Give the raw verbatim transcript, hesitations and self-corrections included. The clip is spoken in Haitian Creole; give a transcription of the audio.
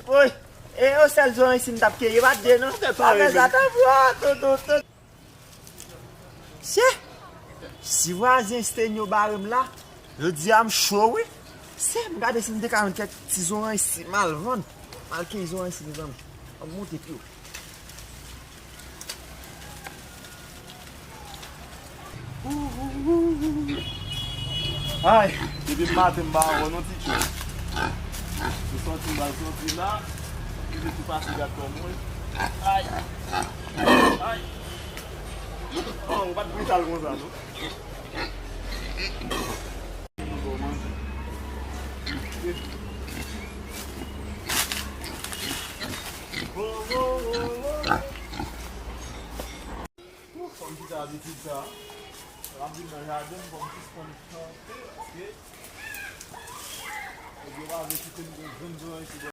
Woy, e yon sèl zoranj si m t ap keyi, e pa de non. Afè sa tanpri, oh, tonton, tonton. Chè, si vwazen Stenyo bare m la, jodi a m cho wi. Chè, m gade si m te ka jwenn kèk ti zoranj si m al vann. M al keyi zoranj si, mezanmi. An m monte pi wo. Ay, depi maten m pa wè non ti tchou. M sòti, m al sòti la. Li te tou pase gad kò mwen. Ay. Ay. Oh, ou pa t brital konsa non. Fò m kite abitid sa. Lè m ap vin nan jaden m, fò m sispann chante, paske nèg yo pa vle kite m gen grenn zoranj sou